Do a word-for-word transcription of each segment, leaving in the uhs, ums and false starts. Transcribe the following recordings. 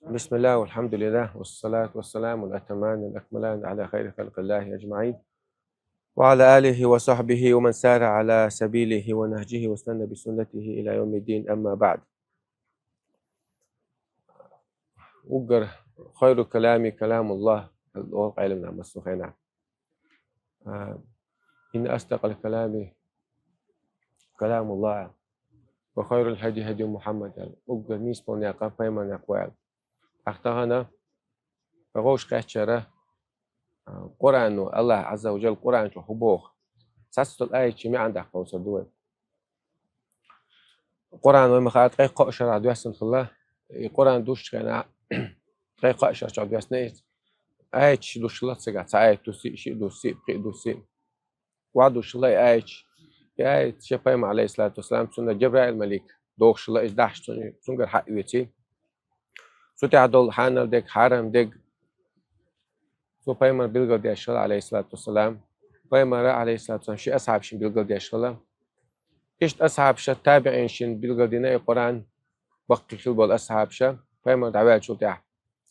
بسم الله والحمد لله والصلاة والسلام الأتمان الأكملان على خير خلق الله أجمعين وعلى آله وصحبه ومن سار على سبيله ونهجه واستنى بسنته إلى يوم الدين، أما بعد. Уггар خير الكلام كلام الله, ола Ӏелам наха массо хенахь. А, إن أصدق الكلام كلام الله وخير الهدي هدي محمد, аьлла. Уггар нийса болу некъ пайхамаран некъ бу, аьлла. ТӀаккха тахана вай вовшахкхетчара, а, Къуръано, АллахӀ Ӏазза ва Жалла Къуръан чу хӀун боху? Цхьацца долу аятийн маьӀна даккха хьовсур ду вай. Къуръан вай ма хаара ткъе кхоъ шарахь доьссина хилла. И Къуръан дешчу хенахь ткъе кхоъ шарахь чохь доьссина иза. Аяташ дешча хилла цигахь, цхьа аят десси, шиъ десси, пхиъ десси. Охьадуьйцуш хилла и аяташ. И аяташ пайхамар, алейхиссалату вассалам, цунна Джабраил малик дохуш хилла, иза дахьаш цунна, цуьнгара хьаоьций. Цу тӀехь долу хьанал дерг, хьарам дерг цо пайхамар билгалдеш хилла, алейхиссалату вассалам. Пайхамара, алейхиссалату вассалам, шен асхьабашна билгалдеш хилла. Иштта асхьабаша, табиӀинашна билгалдина и Къуръан, баккхий хилла болу асхьабаша, пайхамар дӀаваьллачул тӀаьхьа.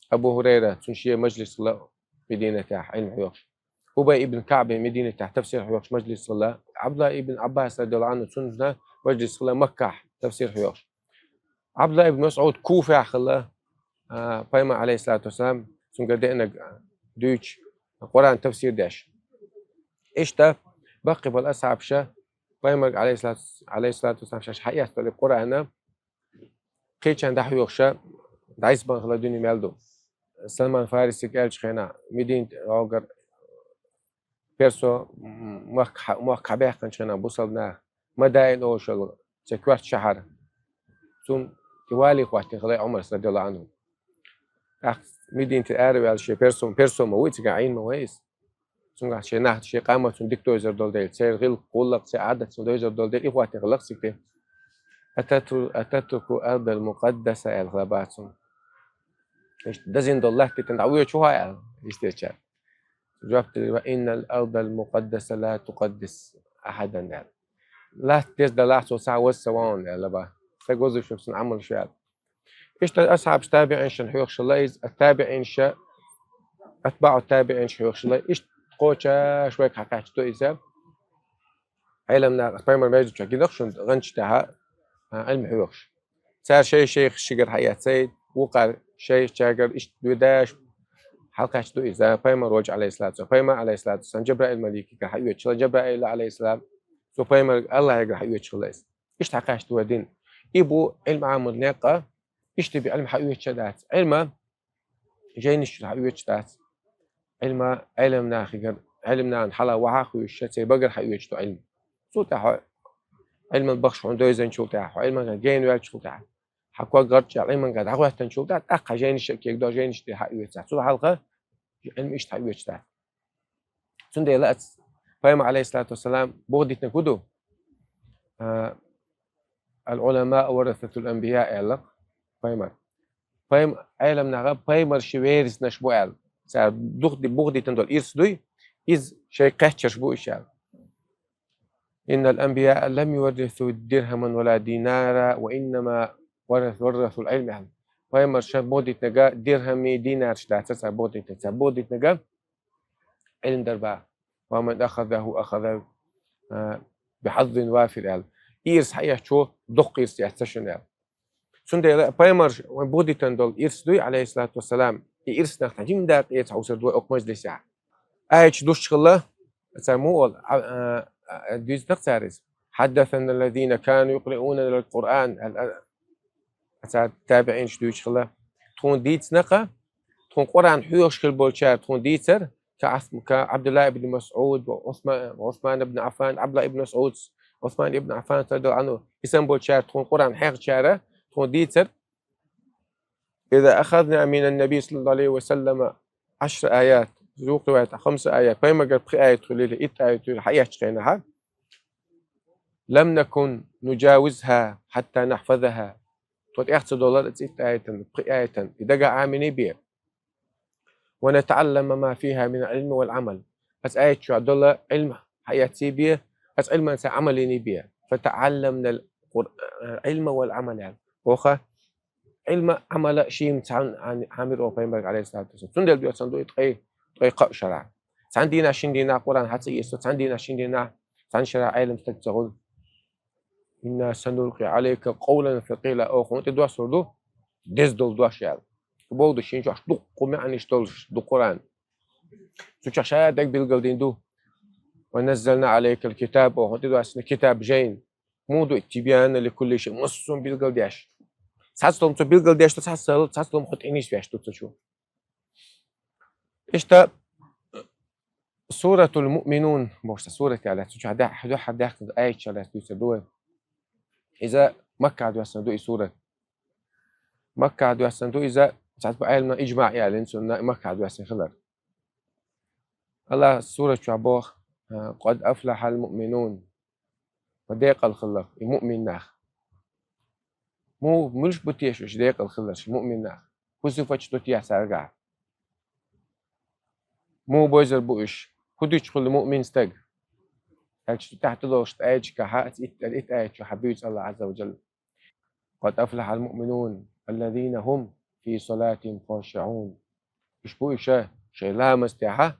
Абу Хурайра, цуьнан шен мажлис хилла Мединатехь, Ӏилма хьоьхуш. Убай ибн КаӀбин Мединатехь тафсир хьоьхуш мажлис хилла. Ӏабдулла ибн Ӏаббас, радияллаху Ӏанху, цуьнан мажлис хилла Маккахь тафсир хьоьхуш. Ӏабдулла ибн МасӀуд Куфехь хилла, а, пайхамар, алейхиссалату вассалам, цуьнгара деанарг дуьйцуш, Къуръан тафсир деш. Иштта баккхий болу асхьабаша пайхамарга, алейхиссалату, алейхиссалату вассалам, шаьш хьаэцна долу Къуръан кхечарна дӀахьоьхуш, дӀасабан хилла дуьне мел ду. Салман Фарисига аьллачу хенахь, Мединат гӀогара персо, м, мохк хьа-, мохк хьабаьккхинчу хенахь, бусалба наха Мадаин олуш йолу церан коьрта шахьар. Цунна и вали хӀоттийна хилла Ӏумарс, радияллаху Ӏанху. ТӀаккха Мединатера араваьлла шен персо, персо ма вуй, цигахь Ӏийна ма вай иза. Цуьнгахь шен нах, шен къамат цунна дика довзар долу дела, церан гӀиллакх, гӀуллакх, церан Ӏадат цунна довзар долу дела, и хӀоттийна хилла цига тӀе. «Атату-, ататруку ардал мукъаддаса», аьлла хилла бацунна. Иштта дазина долу латта тӀе дӀавоьдуш ву хьо аьлла, иштта дечара. Жоп делира: «Ва иннал ардал мукъаддаса ла тукъаддис ахьадан», аьлла. Латта деза далахь, цо цхьа а ваза ца ван аьлла бан. Стаг ваза вуьйш верг, цуьнан Ӏамалш ву аьлла. Иштта асхьабаш табиӀинашна хьоьхуш хилла иза, ат-табиӀинаша, атбаӀу табиӀинаша хьоьхуш хилла, иштта кхочуш вайга хьакхаьчна ду иза. Ӏелам наха, пайхамар между чохь гина-кх шуна гӀанча тӀехь, а, Ӏилма хьоьхуш. Цара шай-шайх шигара хьаэцций, вукхара шайх чагара иштта доьдуш хьалакхаьчна ду иза, пайхамар волчу, алейхиссалату вассалам. Пайхамар, алейхиссалату вассалам, Джабраил маликигара хьаоьцуш хилла, Джабраил, алейхиссалам, цо пайхамарга АллахӀигара хьаоьцуш хилла иза. Иштта хьакхаьчна ду вай дин. И бу Ӏилма Ӏамор некъ, иштта бен Ӏилма хьаоьцуш а дац. Ӏилма жайнаш чуьра хьаоьцуш дац. Ӏилма Ӏелам нахигара, Ӏелам нахана хьала вахьа а хуьйшуш, церан багара хьаоьцуш ду Ӏилма. Цул тӀаьхьа Ӏилман бахаш хьуна девзанчул тӀаьхьа, хьо Ӏилманга гена ваьллачул тӀаьхьа, хьан ког гӀарчӀ а Ӏилманга дӀахӀоьттинчул тӀаьхьа, тӀаккха хьан жайнаш а кегадо, жайнаш тӀе хьаоьцуш дац. Цул хьалха Ӏилма иштта хьаоьцуш дац. Цундела аца пайхамар, алейхиссалату вассалам, боху дитинарг хӀун ду? А, «Ал-Ӏуламау варасатул анбияъ», аьлла пайхамар. Пайхам-, Ӏелам наха пайхамарш вераснаш бу аьлла. Цара дух-, бухадитина долу ирс дуй, иза шайн кхеччарш бу уьш аьлла. «Иннал анбияъ лам юваррису дирхаман ва ла динара, ва иннама варрас-, варрасул Ӏилма», аьлла. Пайхамарша бухадитинарг дирхами, динарш дац цара бухадитинарг. Цара бухадитинарг Ӏилма дар бу. «Ва ман ахазаху ахаза, а, бихьаззин вафир», аьлла. И ирс хьаэцчо доккха ирс эцна шуна аьлла. Цундела пайхамарш вайн бухадитина долу ирс дуй, алейхиссалату вассалам, и ирс нах тхан жимма дакъа эца хьовсур ду вай окху мажлисехь. Аяташ дешча хилла, цара муха олу, а, а, а, дуьйцу-кх цара иза: «Хьаддасана аллазина кану юкъриуна ал-Къуръан», аьлла, а, цара табиӀинаш дуьйцуш хилла. Тхуна дийцина-кх, тхуна Къуръан хьоьхуш хилла болчара тхуна дийцар, ка Ас-, ка Ӏабдулла ибн МасӀуд, ва Ӏусма-, ва Ӏусман ибн Ӏаффан, Ӏабдулла ибн МасӀуд, Ӏусман ибн Ӏаффан, радияллаху Ӏанху, и санна болчара тхуна Къуръан хьехначара тхуна дийцар: «Иза ахазна минан наби саллаллаху алейхи ва саллама Ӏашра аят», юкъа риваят, хамса аят, пайхамаргара пхи аят хуьлийла, итт аят хуьлийла хьаэцчу хенахь, «лам накун нуджавизха хьатта нахфазаха». Тхо тӀех ца долура оцу итт аятан, пхи аятан, и дагахь Ӏамийна бен. «Ва натаӀаллама ма фиха мин ал-Ӏилми вал Ӏамал». Оцу аят чохь долу Ӏилма хьаэцций бен, оцу Ӏилманца Ӏамал йиний бен. «ФатаӀалламна ал-Къур-, Ӏилма вал Ӏамал», аьлла. Оха Ӏилма, Ӏамала шийна цхьана Ӏамир о пайхамарга, алейхиссалату вассалам. Цундела доьцан ду и ткъе, ткъе кхо шарӀ. Цхьан дийнахь, шин дийнахь Къуръан хьаца эцо, цхьан дийнахь, шин дийнахь, цхьан шарӀ Ӏилма стаг ца гӀур. «Инна санулкъи Ӏалайка къавлан сакъила», оха хьуна тӀе доссор ду, деза дола дош аьлла. Богу ду шин чохь дуккха маьӀнаш долуш ду Къуръан. Цу чохь ша дерг билгалдина ду. «Ва наззална Ӏалайкал китаб», оха хьуна тӀе доссина китаб жайна. Муха ду и? «Тибьяна ликулли шай», массо а билгалдеш. Цхьацлум цо билгалдеш ду, цхьацал, цхьацлум хьо тӀе нисвеш ду цу чу. Иштта Суратул Муъминун бохуш цхьа сурат яьлла, цу чохь дехьа, дуьххьара даьхкина аяташ яьлла дуьйцур ду вай. Иза Маккахь доьссина ду и сурат. Маккахь доьссина ду иза, цхьацца Ӏилманан иджмаъ яьллина цунна Маккахь доьссина хилар. Аллах сурат чохь боху: «Къад афлахьал муъминун». Ма декъала хилла и муъмин нах. Му, муьлш бу теша уьш декъала хилларш, муъмин нах? ХӀун сифаташ ду теша цаьргахь? Муха бевзар бу уьш? ХӀун дуьтуш хуьлу муъмин стаг? Аьлча, тӀаьхьа тӀедогӀуш аяташкахь, итт, итт аят чохь буьйцу Аллах Азза ва Джалла: «Къад афлахьал муъминун, аллазина хум фи салатихим хашиӀун». Уьш бу уьш, шайн ламаз тӀехь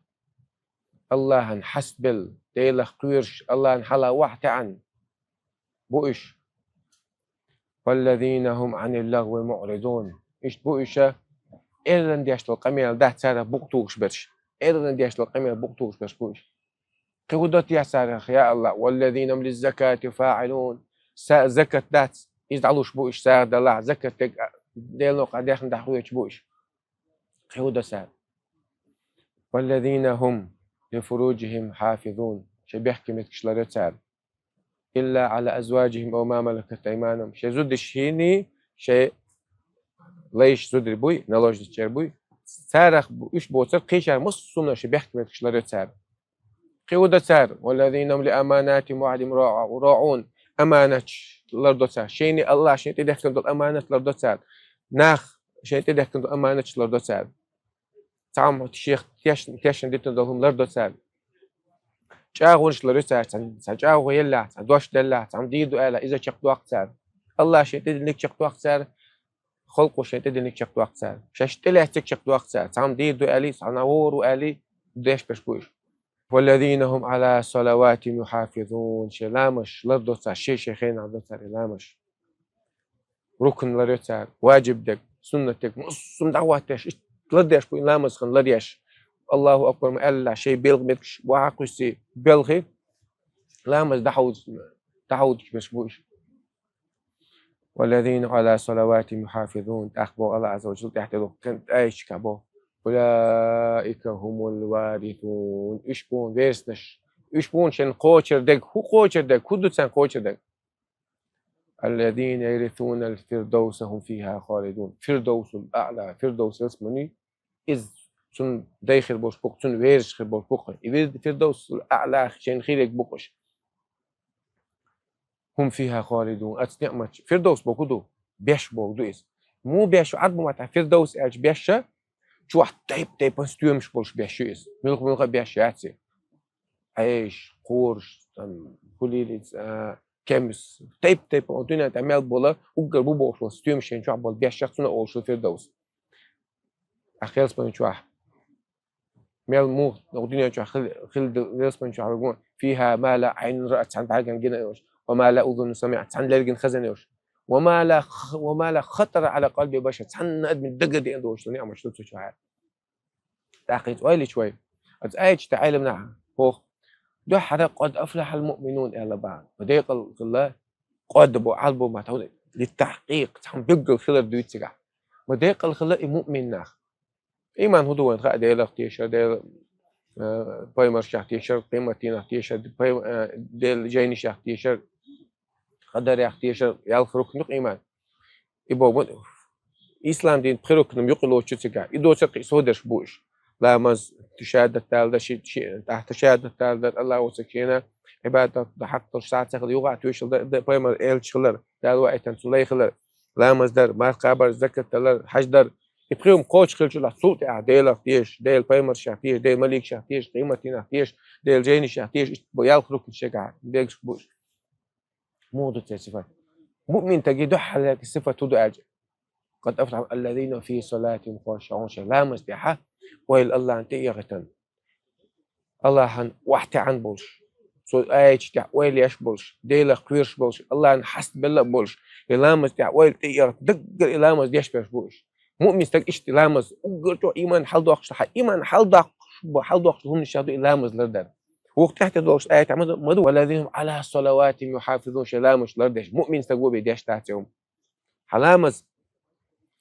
Аллахьан хьастабелла, Делах кхоьруш, Аллахьан хьалха охьатаьӀна бу уьш. «Валлазина хум Ӏанил лагӀви муӀридун». Иштта бу уьш, эрна деш долу къамел дац царах букъ тухуш берш. Эрна деш долу къамел букъ тухуш берш бу уьш. Кхин хӀун до теша царах, я Аллах? «Валлазина хум лиззакати фаӀилун». Са-, закат дац, иза дӀалуш бу уьш, сагӀа далахь, закат дерг а, Делан новкъахь даьхна дӀахоьцуш бу уьш. Кхин хӀун до цара? «Валлазина хум лифуруджихим хьафизун». Шайн бехке меттигаш ларйо цара. «Илла Ӏала азваджихим ав ма малакат айманухум». Шайн зударшний, шайн лайш зударий буй, наложниц чӀер буй, царах бу-, уьш боцург, кхечара массо а хӀуманах шайн бехке меттигаш ларйо цара. Кхин хӀун до цара? «Валлазина хум ли аманатихим ва Ӏахдихим ра-, раӀун». Аманаташ лардо цара. Шайна, Аллах шайна тӀедехкина долу аманат лардо цара. Нах шайна тӀедехкина долу аманаташ лардо цара. Цхьамма шех теш-, тешна дитина долу хӀума лардо цара. ЧӀагӀонаш ларйо цара, цхьа, цхьа чӀагӀо еллехь, цхьа дош деллехь, цхьамма дийр ду аьлла, иза чекхдоккху цара. Аллах шен тӀедиллинарг чекхдоккху цара, халкъо шен тӀедиллинарг чекхдоккху цара. Шаьш тӀелаьцнарг чекхдоккху цара, цхьамма дийр ду аьллий, цхьана вора ву аьллий, деш берш бу уьш. «Валлазина хум Ӏала салаватихим юхьафизун». Шен ламазаш лардо цара, шен-шен хенахь до цара и ламазаш. Рукн ларйо цара, ваджиб дерг, суннат дерг, массо а дӀахӀоттош, иштта лардеш бу и ламаз хан ларъеш. Аллаху акбар ма аьлла, шайн белхан меттигаш бухахь кхуьссий, белхий, ламаз дӀахьовз-, дӀахьовзуш берш бу уьш. «Валлазина хум Ӏала салаватихим юхьафизун». ТӀаккха боху Аллах Азза ва Джалла, тӀаьхьа тӀедуху кхин аяташкахь боху: «Улаика хумул варисун». Уьш бу вереснаш. Уьш бу шен кхочур дерг. ХӀун кхочур дерг? ХӀун ду царна кхочур дерг? «Аллазина ярисунал фирдавса хум фиха халидун». Фирдавсул аъла, Фирдавс ялсамани, иза цунна дай хир болуш бу-кх, цунна верасаш хир болуш бу-кх. И вирд-, Фирдавсул аъла шайна хир ерг бу-кх уьш. «Хум фиха халидун». Оцу неӀматаш, Фирдавс бохург хӀун ду? Беш бохург ду иза. Муха беш ю Ӏарбийн маттахь Фирдавс аьлча беш, чохь тайп-тайпана стоьмаш болуш беш ю иза. Муьлха-муьлха а беш яц и. Ӏеш, кхораш, там, хулилица, а, кемс, тайп-тайпана, дуьнен тӀехь мел болу, уггар бу бохуш болу стоьмаш шен чохь болу беш ю, цунах олуш ду Фирдавс. Ахь хелсман чохь. Мел мух, дуьнен чохь хил-, хилла хелсман чохь вегун: «Фиха ма ла Ӏайнун раат», цхьана бӀаьргана гина йолуш, «ва ма ла узунун самиӀат», цхьана лергана хазна йолуш, «ва ма ла х-, ва ма ла хатара Ӏала къалби башар», цхьана адамийн дага деана долуш ду неӀматаш ду цу чохь. ТӀаккха иза ойла йича вай, оцу аяташ тӀе Ӏеламнаха боху: «Дуьххьара къад афлахьал муъминун», аьлла бахьана. Ма декъала хилла, къад бу, Ӏарбо ма товна, литтахькъикъ, цхьамма билггал хилар дуьйцу цигахь. Ма декъала хилла и муъмин нах. Иман хӀун ду вайна хаьа? Делах тешар, Дела, э, пайхамаршех тешар, къематдийнах тешар, пай-, э, Делан жайнашех тешар, къадарах тешар, ялх рукн ю-кх иман. И боху, ислам дин пхи рукн юкъа лоцу цигахь. И доцург кхин а сов дерш бу уьш. Ламаз, шахадат далар, ши-, ши-, тӀаккха шахадат далар, Аллах воцург шена Ӏибадат дан хьакъ долуш сагӀа ца хилар, юха а тоьшалла дан, дан, пайхамар элча хилар, Дала ваийтина цу лай хилар, ламаз дар, марха кхабар, закат далар, хьаж дар. И пхи хӀума кхочуш хилча, цул тӀаьхьа Делах теша, Делан пайхамаршех теша, Делан маликашех теша, къематдийнах теша, Делан жайнашех теша, иштта бу ялх рукн шегахь бегаш бу уьш. Муха ду церан сифат? Муъмин стеган дуьххьара сифат хӀун ду аьлча? قد أفلح الذين في صلاتهم خاشعون. Шоай ламаза тӀехьа ойла Аллахьана тӀаэгӀийтина. Аллахьана охьатаьӀна болуш, цу аяташ тӀехь ойла еш болуш, Делах кхоьруш болуш, Аллахьана хьастабелла а болуш, и ламаза тӀехь ойла тӀаэгӀийтина, даггара и ламаз деш берш бу уьш. Муъмин стаг иштта ламаз, уггар чӀогӀа иман хьалдоккхуш, хьан иман хьалдоккхуш, хьалдоккхуш хӀуманаш ду и ламаз лардар. Вукху тӀехь тӀе долуш аятехь ма ду, ма ду: والذين هم على صلواتهم يحافظون, шоай ламазаш лардеш. Муъмин стаг ву бен деш дац и хӀума. Хьан ламаз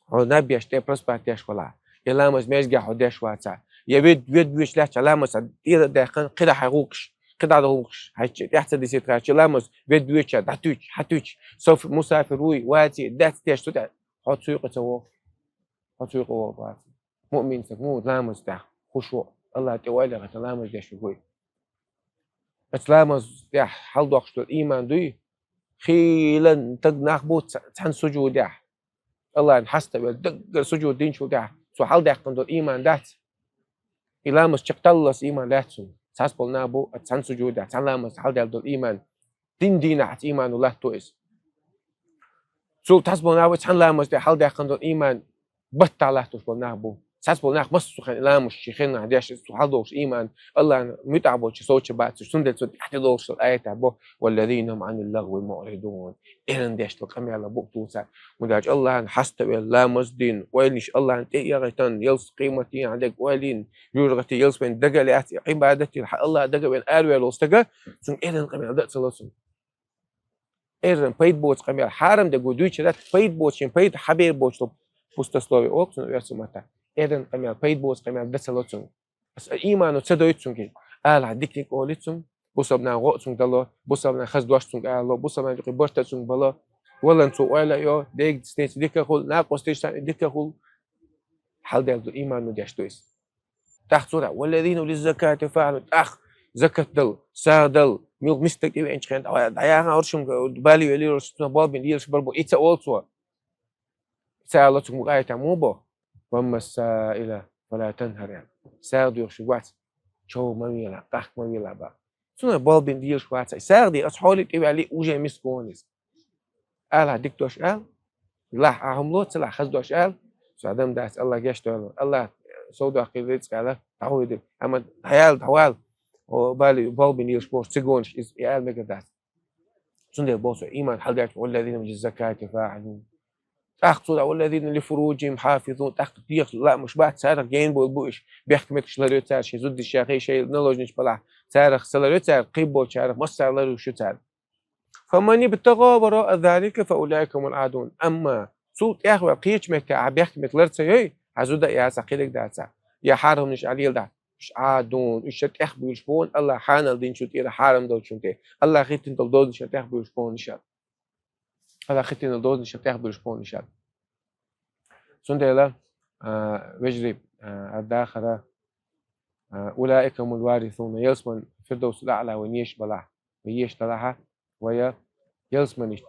хьо наб еш тӀе проспать деш валахь, я ламаз маьждигехь хьо деш вацахь, я вед-, вед-, вуьйш лаьтташ хьан ламаз хьан тӀера а даьккхина, кхидӀа хьан гӀуллакхаш, кхидӀа долу гӀуллакхаш, хьайн тӀехь ца дисийта хьан ламаз, вед-, вуьйш дӀатуьйцуш, хьатуьйцуш, соф-, мусафир вуй, ваций, дац деш цу тӀехь, хьо цу юкъа ца вогӀу, хьо цу юкъа вогӀу вац. Муъмин стаг ву ламаза тӀехь хушуъ, Аллахьана тӀе ойла эгӀийтина ламаз деш ву вуй. Оцу ламаза тӀехь хьалдоккхуш долу иман дуй, хийла стаг нах бу ца-, цхьана сужудехь. Аллахьана хьаста а велла, даггара сужуд динчул тӀаьхьа цо хьалдаьккхина долу иман дац. И ламаз чекхдаллалц иман лаьтта цуьнан. Цхьацца болу нах бу оцу цхьана сужудехь, цхьана ламаза хьалдаьлла долу иман. Дин дийнахь оцу имано латто иза. Цул цхьацца болу нах бу, цхьана ламаза тӀе хьалдаьккхина долу иман баттахь латтош болу нах бу. Цхьацца болу нах массо а хенахь ламазаш шен хенахь деш, цу хьалдолуш иман, Аллахьана муьтӀахь болчу совцуш бац уьш, цундела цу тӀехь тӀе долуш долу аятехь бу: والذين هم عن اللغو معرضون. Эрна деш долу къамелах букъ дуьйцу цара. ХӀунда аьлча Аллахьана хьаста а велла, ламаз а дина, ойланаш Аллахьана тӀе а эгӀийтина, ялсаманин къематдийнахь дерг ойлийна, жоьжахатин, ялсаманин дага а лаьцна, Ӏибадат дина, хьан Аллахьан дага а вина араваьлла волу стага, цуьнга эрна къамел дан а ца ло цуьнга. Эрна пайда боцу къамел, хьарам дерг ву дуьйцуш дац, пайда боцу, шен пайда хьан бер боцу, пустословие олу цунах оьрсийн маттахь. Эрна къамел, пайда боцу къамел дан ца ло цуьнга. Аса имано ца дойту цуьнга иза. Алахь дика-дика олий цуьнга, бусалба нахана гӀо а цуьнга дало, бусалба нахана хаза дош цуьнга ало, бусалба нахана юкъе барт а цуьнга бало. Валлалц цо ойла а йо, дега стенца дика а хуьлу, накъостий санна дика а хуьлу. Хьалдаьлла долу имано деш ду иза. ТӀаккха цо дӀа: والذين هم للزكاة فاعلون. ТӀаккха закат дала, сагӀа дала, муьлхха мискачу тӀе веанчу хенахь, дӀаяхьа, хӀорш-м бали велира, хӀорш-м болх бина лелаш бара бу, и ца олу цо. Ца ало цуьнга букъа а тӀе муха бо: وأما السائل فلا تنهر, аьлла. СагӀа доьхуш вац, чов ма велахь, къахка ма велахь боху. Цунах болх бина лелаш вац, и сагӀа де, аса хьоле тӀе ваьлли, уже миска ву иза. Алахь дика дош ала, лахь Ӏа хӀума ло, ца лахь хаза дош ала, со адам дац, Аллахь гечдойла, Аллахь сов доккхийла рицкъ ала, дӀахьо и дерг. Амма дӀаяла, дӀавала, о, бали, болх бина лелаш бохуш цигонаш иза и ала мегар дац. Цундела боху цо, иман хьалдаьлча: والذين هم للزكاة فاعلون. ТӀаккха цо дӀа: والذين هم لفروجهم حافظون. ТӀаккха дегӀан лаамаш бац царах, гена болу бу уьш. Бехк-меттигаш ларйо цара, шайн зудчуьнца, шайн наложницаш балахь, царах ца ларйо цара, кхин болчарах массарах ларйеш ю цара. فمن ابتغى وراء ذلك فأولئك هم العادون. Амма цул тӀехваьлла кхечу метте ахь бехк-меттиг лар ца йой, хьан зуда а яцахь, кхидерг дацахь, я хьарамнаш ахь леладахь, уьш Ӏадун, уьш ша тӀехбуьйлуш бу хьуна Аллахь хьанал динчул тӀера хьарам долчунна тӀе. Аллахь хӀиттина долу дозанашна тӀехбуьйлуш бу хьуна уьш. Аллахь хӀиттина долу дозанашна тӀехбуьйлуш бу хьуна уьш. Цундела, а, вежарий, а, ара дахара, а, أولئك هم الوارثون, ялсаман Фирдовсул Аъла вайна еш балахь, вай еш далахьа, вай ялсаманишта,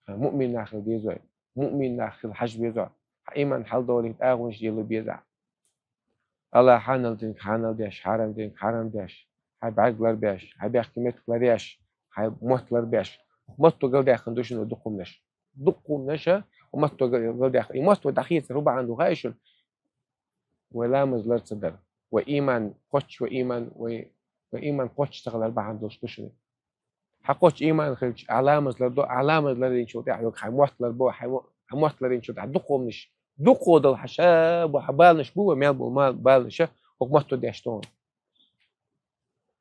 а, муъмин нах хила дезой, муъмин нах хила хьажа везой, хьан иман хьалдолийта агӀонаш лела безахь. Аллахь хьанал динарг хьанал деш, хьарам динарг хьарам деш, хьайн бӀаьрг ларбеш, хьайн бехке меттиг ларъеш, хьайн мотт ларбеш. Мотто галдаьккхина ду шуна дукха хӀуманаш. Дукха хӀуманаш а мотто гал-, галдаьккхина. И мотт вай дӀахецар хӀун бахьана ду хаьий шуна? Вай ламаз лар ца дар. Вай иман кхоччуш, вай иман, вай, вай иман кхоччуш ца хилар бахьана долуш ду шуна. Хьан кхоччуш иман хилча, ахь ламаз лардо, ахь ламаз лардинчул тӀаьхьа верг хьайн мотт ларбо, хьайн мо-, хьайн мотт лардинчул тӀаьхьа дукха хӀуманаш. Дукха долу хьан ша бу, хьан баланаш бу, вай мел болу ма-, баланаш а, хӀокху мотто деш ду хьуна.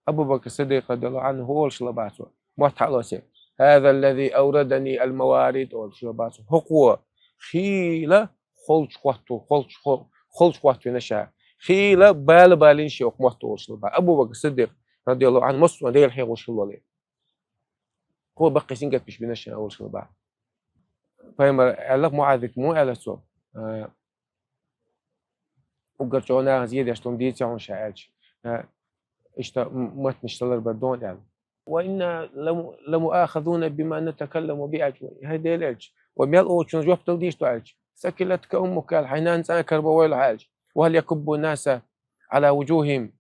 Абу Бакр Сиддикъ, радияллаху Ӏанху, хӀун олуш хилла бах цо? Мотт хьа а лоций: هذا الذي أوردني الموارد, олуш хилла бах цо. ХӀокхо хийла холчу хӀотто, холчу хо-, холчу хӀоттийна ша. Хийла бала балийна ша хӀокху мотто, олуш хилла бах Абу Бакр Сиддикъ, радияллаху Ӏанху, массо а Делан хьехош хилла вале. Кхо баккхий сингаттамаш бина шайна, олуш хилла бах. Пайхамар аьлла-кх МуӀазга, муха аьлла цо? А, уггар чӀогӀа нахана зен деш долу дийца хьуна ша аьлча, а, иштта м-, маттанаш ца ларбар ду хьуна аьлла. وإنا لم-, لمؤاخذون بما نتكلم به аьлча, хӀай Делан элча, вай мел олучунна жоп дала дезаш ду аьлча, ثكلتك أمك аьлла, хьайн нана цӀан карабо вайла хьо аьлча, وهل يكب الناس على وجوههم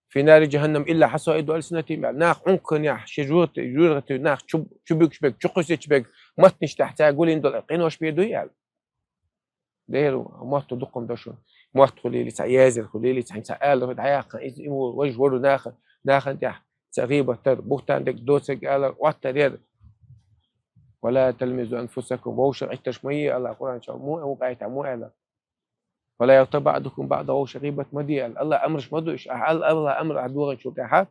في نار جهنم إلا حصائد ألسنتهم аьлла. Нах Ӏунканехь шен жоьжахати-, жоьжахатий нах чу, чу буьгуш берг, чу кхуьссуш берг, маттанаш тӀехь цара гулйина долу къинош бер дуй аьлла. Дера, мотт дукха ма дий шун. Мотт хулийла, цхьа яздар хулийла, цхьа, цхьа алар дӀаяьккхина, из, из важа вар наха, нахана тӀехь, цхьа гӀийбат дар, буьхтан дерг доцург алар, оттар яр. «ولا تلمزوا أنفسكم», вовшах Ӏиттарш ма е, Аллах Къуръан чу, муха, муха аятехь муха аьлла. «ولا يغتب بعضكم بعضا», вовшах гӀийбат ма де аьлла. Аллах амраш ма ду уьш, ахь ал-, Аллах амр ахь дохийначул тӀехьа,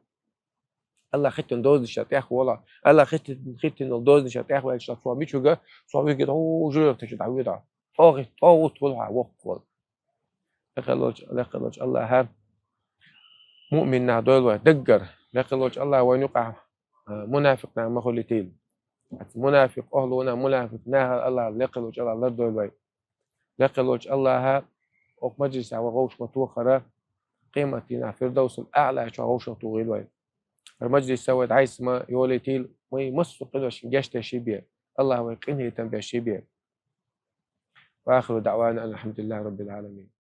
Аллах хӀиттина дозанашна тӀехвала. Аллах хӀиттина, хӀиттина долу дозанашна тӀехваьлча, цо мичахь, цо вигира, хӀу, жуьртачу дӀавигира. ТӀогӀи, тӀогӀут хуьлу хьан воккхавала. Лекха волчу, лекха волчу Аллаха муъмин нах дойла вай даггара. Лекха волчу Аллаха вайна юкъахь, а, мунафикъ нах ма хуьлийтийла. Мунафикъ охӀлунах, мунафикъ нахах Аллаха, лекха волчу Аллаха лардойла вай. Лекха волчу Аллаха оцу мажлисехь вай вовшах ма тохара, къематдийнахь Фирдавсул АӀла чохь вовшах тухийла вай. ХӀара мажлис вай дӀасса ма йолийтийла, вай массо а къиношна гечдеш хилийла. Аллаха вай къинхетам беш хилийла. وآخر دعوانا أن الحمد لله رب العالمين.